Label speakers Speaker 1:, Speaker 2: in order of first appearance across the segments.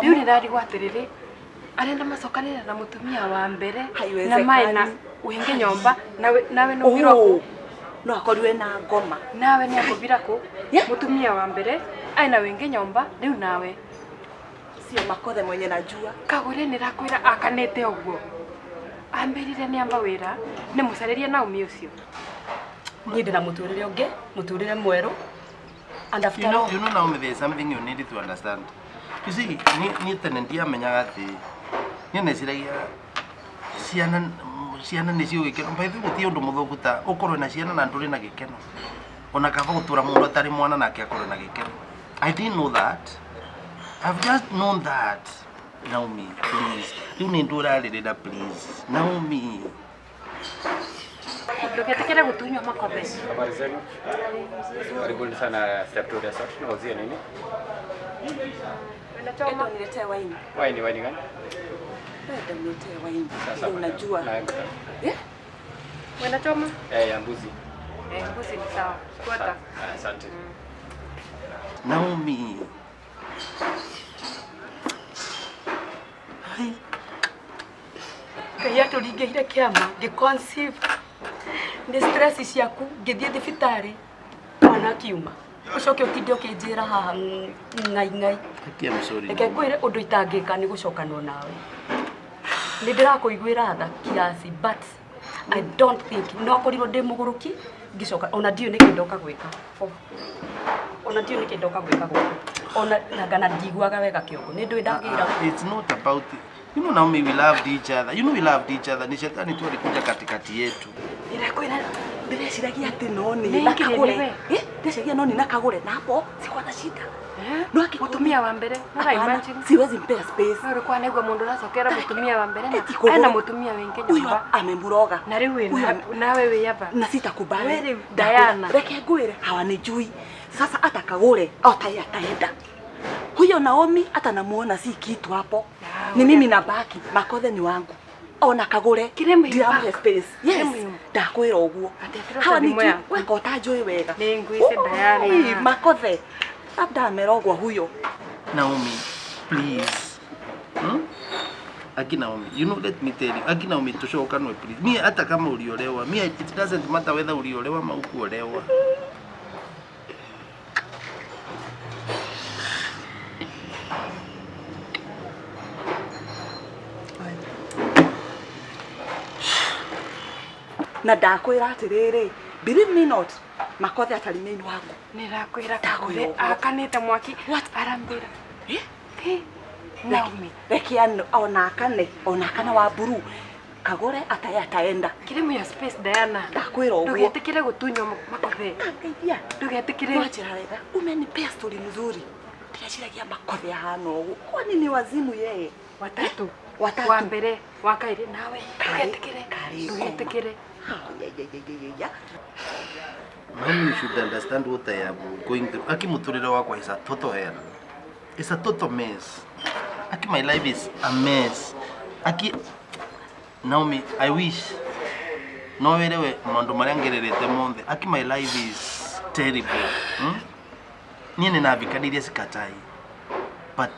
Speaker 1: Rĩu nĩndarigwo atĩrĩrĩ, arenda macokanĩre na mũtumia wa mbere na
Speaker 2: Haiwezekani.
Speaker 1: mae na wingi nyomba nawe nawe nũmbirwo kũ
Speaker 2: Oh, no akorirwe na ngoma.
Speaker 1: Nawe nĩ akũmbira kũ?
Speaker 2: Yeah.
Speaker 1: Mũtumia wa mbere aina wingi nyomba rĩu nawe.
Speaker 2: Sio Makothe mwenye najua.
Speaker 1: Kagũre nĩrakwĩra akanĩte ũguo. Ambĩrire nĩamba wĩra nĩ mũcarĩrie Naomi ũcio.
Speaker 3: Niĩ ndĩ na mũtũrĩre ũngĩ, mũtũrĩre mwerũ. And after
Speaker 4: You know,
Speaker 3: all,
Speaker 4: you know Naomi, there is something you need to understand. You see, ni tene ndiamenyaga atĩ niĩ neciragia ciana ciana nĩcio gĩkeno. By the way, gũtirĩ ũndũ mũthũku ta ũkorwo na ciana na ndũrĩ na gĩkeno. Ona kaba gũtũra mũndũ atarĩ mwana nake akorwo na gĩkeno. I didn't know that. I've just known that. Naomi, please. Rĩu nĩ ndũrarĩrĩra, please. Naomi.
Speaker 1: Ndũgetĩkĩre gũtunywo Makothe.
Speaker 5: Habari zenu? Karibuni sana Step 2 Resort. Nauzia nini?
Speaker 2: Enda uniletee waini.
Speaker 5: Waini, waini gani?
Speaker 2: Enda uniletee waini.
Speaker 5: Sasa
Speaker 2: Ile unajua.
Speaker 5: Na
Speaker 2: Eh?
Speaker 1: Mwenda choma?
Speaker 5: eh, ya mbuzi.
Speaker 1: Eh, mbuzi ni sawa. Fuata.
Speaker 5: Ah, Asante.
Speaker 4: Naomi. Hai.
Speaker 3: Ngai atũringĩire kĩama ngĩ conceive nĩ stress ciaku, ngĩthiĩ thibitarĩ mwana akiuma, ũcoke ũtinde ũkĩnjĩra haha ngai ngai.
Speaker 4: Aki, I'm sorry.
Speaker 3: Reke ngwĩre ũndũ itangĩka nĩ gũcokanwo nawe. Nĩ ndĩrakũiguĩra tha kiasi, but I don't think no akorirwo ndĩ mũgũrũki ngĩcoka. Ona ndiũĩ nĩkĩ ndoka gwĩka, ona ndiũĩ nĩkĩ ndoka gwĩka gũkũ, ona nangana ndiguaga wega kĩongo nĩ ndũĩ ndagĩra.
Speaker 4: It's not about, you know, Naomi, we loved each other. You know we loved each other. Ni shetani tu alikuja katikati yetu.
Speaker 2: Ndĩrakwĩra ndĩreciragia atĩ no
Speaker 1: Nĩ
Speaker 2: nĩ na
Speaker 1: ngĩrĩ
Speaker 2: kagũre.
Speaker 1: nĩwe.
Speaker 2: Eh, ndĩreciragia no nĩ na kagũre na hapo sikuwa na shida. No akikuwa
Speaker 1: Mũtumia wa mbere. Nora
Speaker 2: Hapana,
Speaker 1: imagine.
Speaker 2: siwezi mpea space.
Speaker 1: No rĩkwa naigua mũndũ ũracokera mũtumia wa mbere na
Speaker 2: Eti kũgũrũ.
Speaker 1: ena mũtumia wĩngĩ
Speaker 2: Huyu
Speaker 1: nyũmba.
Speaker 2: amemuroga.
Speaker 1: Na rĩu wĩ
Speaker 2: Huyu
Speaker 1: nawe wĩ aba.
Speaker 2: Na sitakubali.
Speaker 1: Wewe rĩu Diana.
Speaker 2: Reke ngwĩre hawanijui. Sasa hata kagũre hata yeye ataenda. Huyo Naomi hata namuona si kitu hapo.
Speaker 1: Ah,
Speaker 2: Ni mimi nabaki, Makothe ni wangu. Ona kagũre
Speaker 1: Kĩrĩ mũhiũ
Speaker 2: ndiramũhe
Speaker 1: back.
Speaker 2: space. Yes.
Speaker 1: Kĩrĩ mũhiũ.
Speaker 2: Ndakwĩra ũguo.
Speaker 1: Atĩ atĩrĩ
Speaker 2: Hawa
Speaker 1: thimũ
Speaker 2: nijui
Speaker 1: yaku.
Speaker 2: weka ũtanjũĩ wega.
Speaker 1: Nĩ ngwĩce Diana.
Speaker 2: Oi, Makothe labda amerogwa huyo.
Speaker 4: Naomi, please. Hmm? Aki Naomi, you know, let me tell you, Aki Naomi, tushokanwe please. Mi hata kama uliolewa, mi it doesn't matter whether uliolewa ama hukuolewa.
Speaker 2: Na ndakwĩra atĩrĩrĩ, believe me not, Makothe atarĩ main wangu.
Speaker 1: Nĩrakwĩra
Speaker 2: Ndakwĩra
Speaker 1: Kagũre
Speaker 2: ũguo.
Speaker 1: akanĩte mwaki.
Speaker 2: What?
Speaker 1: Arambĩra.
Speaker 2: Eh?
Speaker 1: Hey, Naomi.
Speaker 2: Reke ona akane, ona akane wa buru. Kagũre ataye ataenda.
Speaker 1: Kĩrĩ mũyo space Diana.
Speaker 2: Ndakwĩra ũguo.
Speaker 1: Ndũgetĩkĩre gũtunywo Makothe.
Speaker 2: Ngeithia.
Speaker 1: Ndũgetĩkĩre.
Speaker 2: Nwajĩra wega. Umenipea story mzuri. Ndĩreciragia Makothe ahana ũguo. Kwani ni wazimu yeye?
Speaker 1: Watatu.
Speaker 2: Watatu.
Speaker 1: Wa mbere, wa kaĩrĩ nawe.
Speaker 2: Karĩ-
Speaker 1: Ndũgetĩkĩre.
Speaker 2: karĩ
Speaker 1: Ndũgetĩkĩre.
Speaker 2: Ya, ya, ya, ya, ya, ya.
Speaker 4: Naomi, you should understand what I am going through. Aki muturire wakwa is a total hell. It's a total mess. Aki, my life is a mess. Aki, Naomi, I wish no wĩrewe maũndũ marĩa ngererete mothe. Aki, my life is terrible. Hmm? Niĩ nĩ navikanirie sikatai. But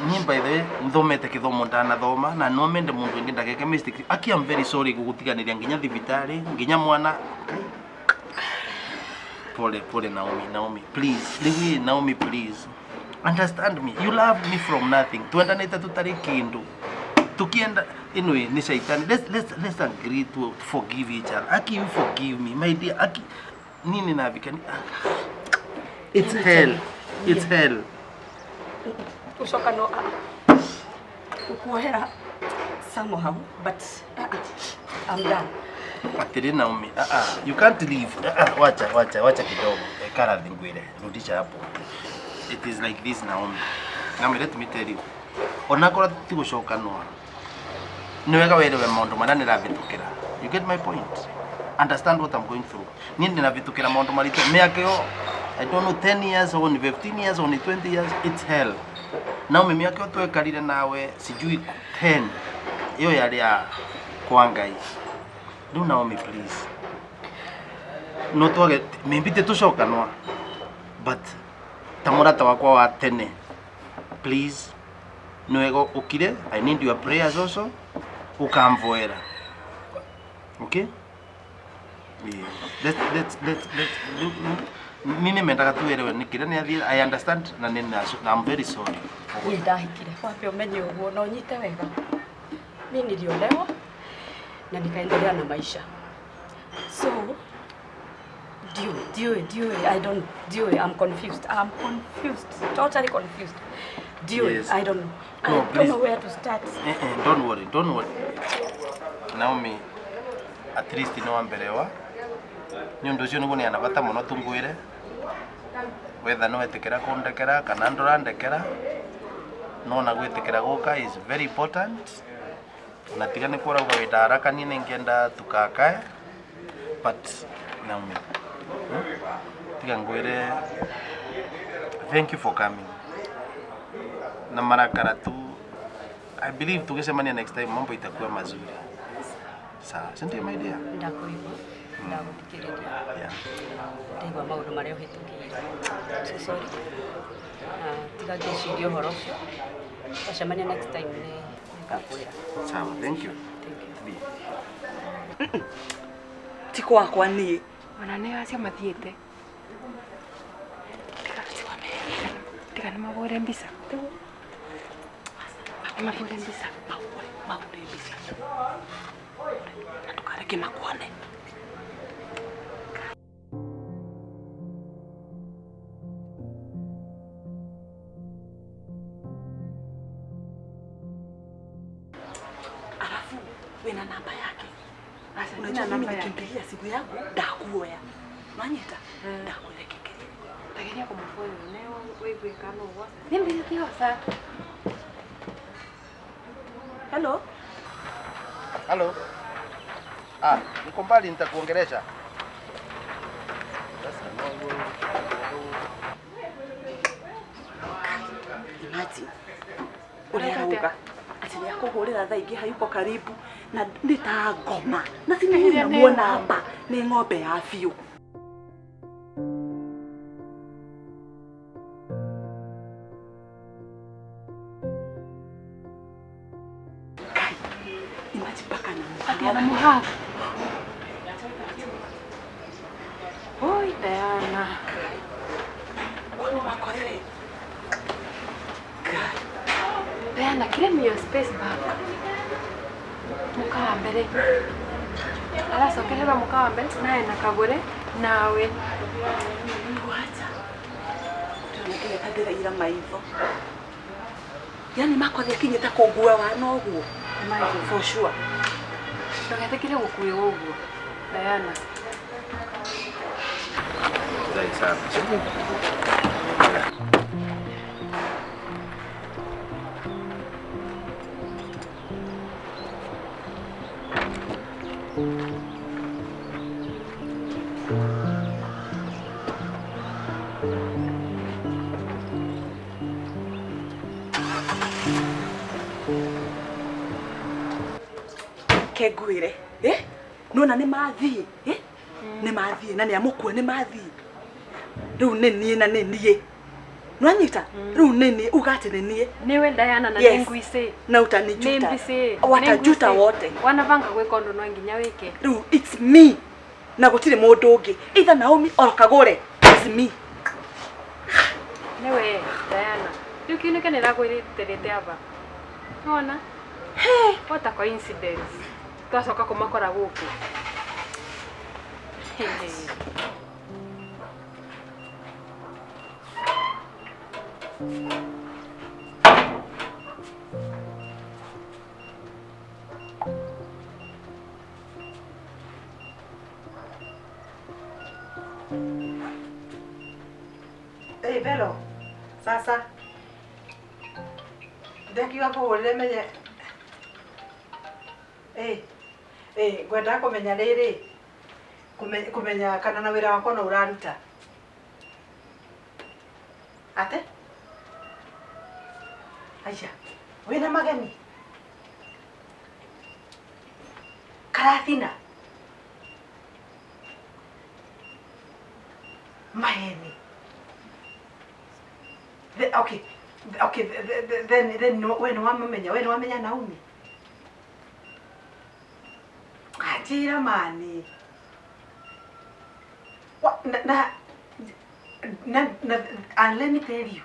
Speaker 4: niĩ by the way nthomete gĩthomo ndanathoma na no mende mũndũ ũngĩ ndageke mistake. Aki, I'm very sorry gũgũtiganĩria nginya thibitarĩ nginya mwana. Pole pole Naomi, Naomi please, rĩu Naomi please understand me. You loved me from nothing. Twendanĩte tũtarĩ kĩndũ tukienda. Anyway, ni shaitani. Let's agree to forgive each other. Aki, you forgive me, my dear. Aki, nini navikani, it's hell, it's hell.
Speaker 3: Gũcokanwo gũkuohera somehow, but I'm done.
Speaker 4: Atĩrĩ Naomi, ah ah, you can't leave. Ah ah, wacha wacha wacha kidogo. Eh, kara ngwire, rudisha hapo. It is like this, Naomi. Naomi, let me tell you. Onakorwo tũtigũcokanwo. Nĩ wega wĩrewe maũndũ marĩa ndĩravĩtũkĩra. You get my point? Understand what I'm going through. Niĩ ndĩravĩtũkĩra maũndũ maritũ mĩaka ĩyo, I don't know, 10 years or 15 years or 20 years, it's hell. Naomi, mĩaka ĩyo twekarire nawe sijui 10 ĩyo yarĩ ya kwa Ngai. Rĩu Naomi please, no twage maybe tũcokanwa, but Ta mũrata wakwa wa tene, please, nĩ wega ũkire. I need your prayers also, ũkamvoera, okay? Yeah. Let, nini mendaga tuelewe nĩ kĩrĩa nĩ athiĩ. I understand na nĩ na I'm very sorry.
Speaker 3: Niĩ ndahikire, wambe ũmenye ũguo na ũnyite wega. Mi niliolewa na nikaendelea na maisha, so ndio I don't ndio, I'm confused, I'm confused, totally confused, ndio.
Speaker 4: Yes.
Speaker 3: I don't know.
Speaker 4: No,
Speaker 3: I don't
Speaker 4: please.
Speaker 3: know where to start.
Speaker 4: Eh, eh, don't worry, don't worry. Naomi, at least nĩ wamberewa nĩ ũndũ ũcio nĩguo nĩ ana bata mũno tungwĩre wetha nĩ wetĩkĩra kũndekera kana ndũrandekera, no na gwĩtĩkĩra gũka is very important, na tiga nĩ kũrauga wĩnda haraka, niĩ nĩngĩenda tukakae, but Naomi, Tiga ngwĩre thank you for coming na marakara tu. I believe tukicemania next time mambo itakuwa mazuri, sawa, si ndio, my dear?
Speaker 3: Ndakuigua, ndagũthikĩrĩria. Ndaigua maũndũ marĩa ũhĩtũkĩire, so sorry, na tiga ngĩciria ũhoro ũcio. Twacemania next time nĩ ngakwĩra.
Speaker 4: Sawa, thank you.
Speaker 3: Thank you.
Speaker 4: Thiĩ.
Speaker 2: Ti kwakwa niĩ.
Speaker 1: Ona nĩ acio mathiĩte, tiga nĩ mahũre mbica, nĩ mahũre mbica.
Speaker 2: Mahũre, mahũre mbica na ndũkareke makuone. Alafu wĩna namba yake?
Speaker 1: Aca,
Speaker 2: Unajua
Speaker 1: sina
Speaker 2: mimi
Speaker 1: namba yake.
Speaker 2: nikimpigia simu yangu ndakuoya, nwanyita ndakwirekekeria.
Speaker 1: Tageria kũmũbũrĩra ne wĩigue kana ũguo nĩ mbica kĩhoca.
Speaker 2: Hello.
Speaker 4: Halo. Ah, niko mbali, nitakuongelesha. Sasa no.
Speaker 2: Imagine ũrĩa arauga atĩ nĩ akũhũrĩra thaa ingĩ, hayuko karibu, na nĩ ta ngoma na
Speaker 1: Ĩrĩa nĩ
Speaker 2: sinamuona hapa nĩ ng'ombe ya biũ. Kai, imagine mpaka
Speaker 1: Ati
Speaker 2: anamhug.
Speaker 1: anamuhug. Oi, Diana.
Speaker 2: Kwani makore. Kai.
Speaker 1: Diana, claim your space back. Mũka wa mbere aracokerera mũka wa mbere naye na kagũre nawe.
Speaker 2: Wacha. Ndĩrona nginya ta ndĩraira maitho. Yani makore akinyĩte kũngua wana ũguo. For sure.
Speaker 1: Ndũgetĩkĩre gũkuĩrwo ũguo, Diana.
Speaker 4: Furahi sana.
Speaker 2: Ke ngwĩre, eh? Nona nĩ mathiĩ, eh? Nĩ mathiĩ na nĩ amũkua, nĩ mathiĩ. Rĩu nĩ niĩ na nĩ niĩ. Nwanyita? Rĩu nĩ niĩ, uga atĩ nĩ niĩ.
Speaker 1: Niwe Diana na
Speaker 2: Yes.
Speaker 1: nĩ nguici.
Speaker 2: Na
Speaker 1: Nĩ
Speaker 2: utanijuta.
Speaker 1: mbici.
Speaker 2: Watajuta wote.
Speaker 1: Wanabanga gwĩka ũndũ no nginya wĩke.
Speaker 2: Rĩu it's me. Na gũtirĩ mũndũ ũngĩ. Either Naomi or Kagũre. It's me.
Speaker 1: Niwe Diana. Rĩu kĩu nĩkĩo nĩrakwĩrĩte aba. Nĩwona? What a coincidence. Twacoka kũmakora gũkũ. Hey.
Speaker 6: Ĩ Vero, sasa ndekiuga kũhũrĩre menye ĩ ĩ ngwendaga kũmenya rĩrĩ, kũmenya kana na wĩra wakwa no ũraruta ate aya wĩna mageni karathina maheni. Okay, okay, then we nĩ wamũmenya, we nĩ wamenya Naomi? Anjĩra mani. Na, na, na, na, and let me tell you,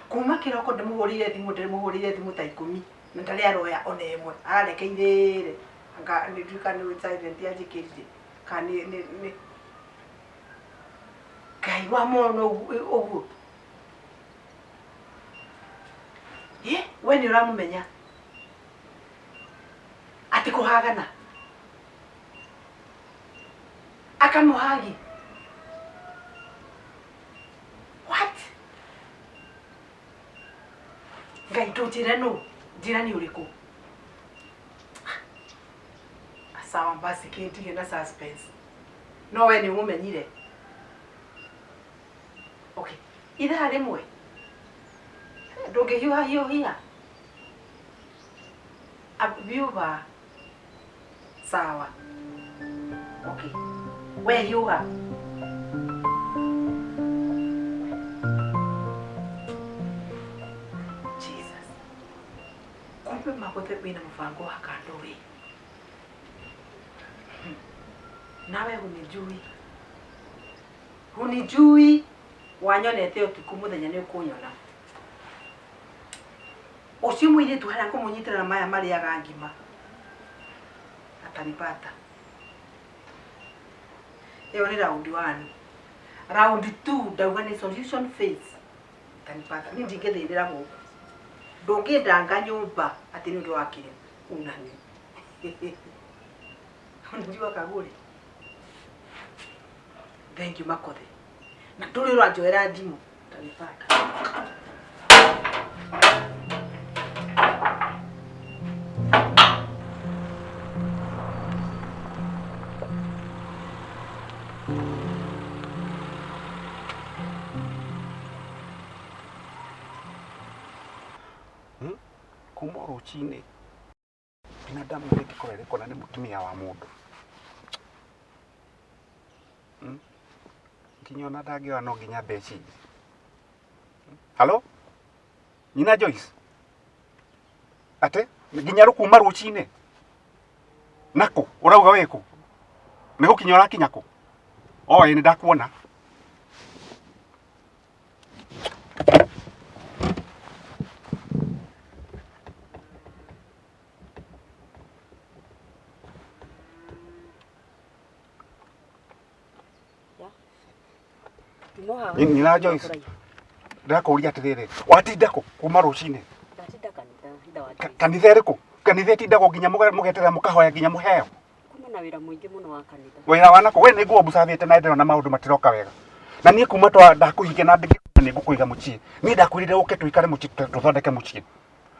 Speaker 6: kuma kĩroko ndĩmũhũrĩire thimũ, ndĩmũhũrĩire thimũ ta 10 na ndarĩ aroya ona ĩmwe, ararekeire anga nĩ ndiũĩ kana nĩ silent anjĩkĩrire kana nĩ Ngai wa mona ũguo. Ĩ, we nĩ ũramũmenya atĩ kũhagana akamũhagi? What? Ngai, ndũnjĩre nũ, njĩra nĩ ũrĩkũ. Sawa basi, kĩndige na suspense. No we nĩ ũmũmenyire? Okay, ithaa rĩmwe ndũngĩhiũha hiũhia biuba. Sawa, okay, we hiũha. Jesus, kumbe Magothe wĩna mũbango wa kando we. Nawe hunijui, hunijui, wanyonete ũtukũ, mũthenya nĩ ũkũnyona. Ũcio mũirĩtu harĩa kũmũnyitĩra na maya marĩaga ngima atanipata. Ĩyo nĩ round one. Round two ndauga nĩ solution phase. Atanipata. Niĩ ndingĩthĩnĩra gũkũ, ndũngĩndanga nyũmba atĩ nĩ ũndũ wa kĩrĩa unani. Unajua Kagure, thank you Makothe, na ndũrĩ ũranjoera thimũ. Utanipata.
Speaker 7: Kuma o rũcinĩ binadamu rĩngĩkorwo ĩrĩkona nĩ mũtumia wa mũndũ. Nginya ona ndangĩoya no nginya mbe ecirie. Halo? Nyina Joyce? Ate? Nginya rũkuma rũcinĩ? Nakũ? Ũrauga wĩ kũ? Nĩ gũkinya ũrakinya kũ? O ĩ nĩ ndakuona. Nyina Joyce, ndĩrakũũria atĩrĩrĩ, watinda kũ kuma rũcinĩ?
Speaker 3: Ndatinda kanitha, ithe wa Joyce.
Speaker 7: Kanitha ĩrĩkũ? Kanitha ĩtindagwo nginya mũgeterera mũkahoya nginya mũheo.
Speaker 3: Kuma na wĩra mũingĩ mũno wa kanitha.
Speaker 7: Wĩra wa nako? We nĩ nguo mbucathĩte na ndĩrona maũndũ matiroka wega. Na niĩ kuma twa ndakũhikia na ndĩngĩ nĩ ngũkũiga mũciĩ. Niĩ ndakwĩrire ũke tũikare mũciĩ tũthondeke mũciĩ.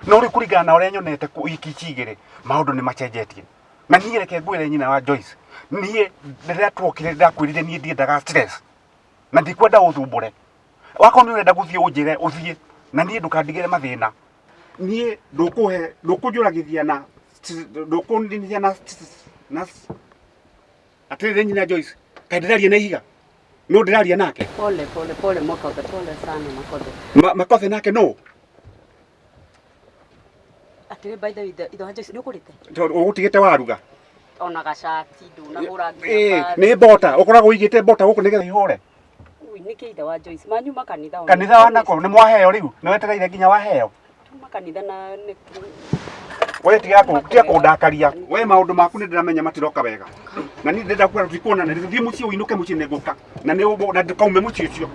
Speaker 7: No rĩu kũringana na ũrĩa nyonete wiki ici igĩrĩ maũndũ nĩ macenjetie. Na niĩ reke ngwĩre nyina wa Joyce, niĩ rĩrĩa tuokire ndakwĩrire niĩ ndiendaga stress. Na ndikwenda ũthumbũre. Wakorwo nĩ ũrenda gũthiĩ ũnjĩre ũthiĩ na niĩ ndũkandigĩre mathĩna. Niĩ ndũkũhe ndũkũnjũragithia na ndũkũndinithia na atĩrĩrĩ nyina Joyce, kaĩ ndĩraria na ihiga? No ndĩraria nake.
Speaker 3: Pole pole pole Makothe, pole sana Makothe.
Speaker 7: Makothe nake no
Speaker 3: Atĩrĩ, by the way, ithe wa Joyce, nĩ ũkũrĩte?
Speaker 7: Tondũ ũgũtigĩte waruga.
Speaker 3: Ona gacati ndũnagũra nginya bathi.
Speaker 7: Nĩ mbota ũkoragwo ũigĩte mbota gũkũ nĩgetha ihũre.
Speaker 3: Ui, nĩkĩ ithe wa Joyce? Manyuma kanitha ona.
Speaker 7: Kanitha wa nako nĩ mwaheo rĩu nĩ wetereire nginya waheo.
Speaker 3: Tuma kanitha na nĩ
Speaker 7: We tiga kũndakaria. We maũndũ maku nĩ ndĩramenya matiroka wega. Na niĩ ndĩrenda kuga tũtikuonana, thiĩ mũciĩ ũinũke mũciĩ nĩ ngũka. Na nĩ na ndũkaume mũciĩ ũcio.